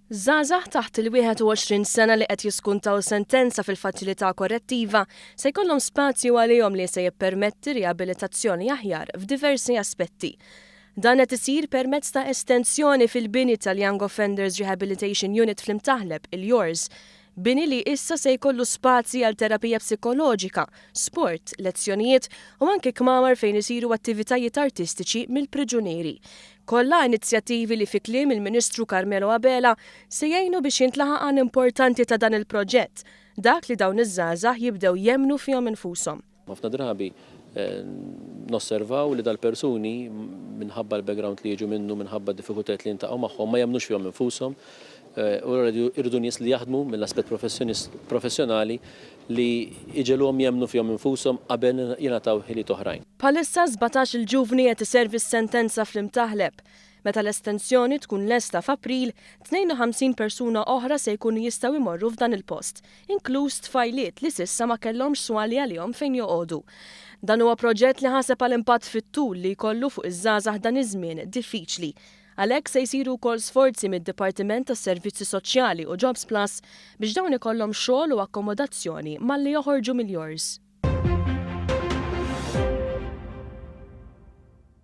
Żgħażagħ taħt il-21 sena li qed jiskuntaw sentenza fil-faċilità korrettiva se jkollhom spazju għalihom li se jippermetti riabilitazzjoni aħjar f'diversi aspetti. Dan qed isir permezz ta' estensjoni fil-bini tal-Young Offenders Rehabilitation Unit fl-Imtaħleb, il-YOURS, Bini li issa se jkollu spazji għal terapija psikoloġika, sport, lezzjonijiet u anke kmamar fejn isiru attivitajiet artistiċi mill-priġunieri. Kollha inizjattivi li fi kliem il-Ministru Carmelo Abela se jgħinu biex jintlaħaq għan importanti ta' dan il-proġett, dak li dawn iż-żgħażagħ jibdew jemmnu fihom infushom. Ħafna drabi nosservaw li dal-persuni, minħabba l-background li jiġu minnu, minħabba d-diffikultajiet li jiltaqgħu magħhom, ma jemmnux fihom infushom u allura jridu nies li jaħdmu mill-aspett professjonali li jġegħluhom jemmnu fihom infushom qabel jingħataw ħiliet oħrajn. Bħalissa 17-il ġuvni qed iservi s-sentenza fl-Imtaħleb. Meta l-estensjoni tkun lesta f'April, 52 persuna oħra se jkunu jistgħu jmorru f'dan il-post, inkluż tfajliet li s'issa ma kellhomx swali għalihom fejn joqogħdu. Dan huwa proġett li ħaseb għal impatt fit-tul li jkollu fuq iż-żgħażagħ dan iż-żmien diffiċli. Għalhekk se jsiru wkoll sforzi mid-Dipartiment tas-Servizzi Soċjali u Jobs Plus biex dawn ikollhom xogħol u akkomodazzjoni malli joħorġu mill-YOURS.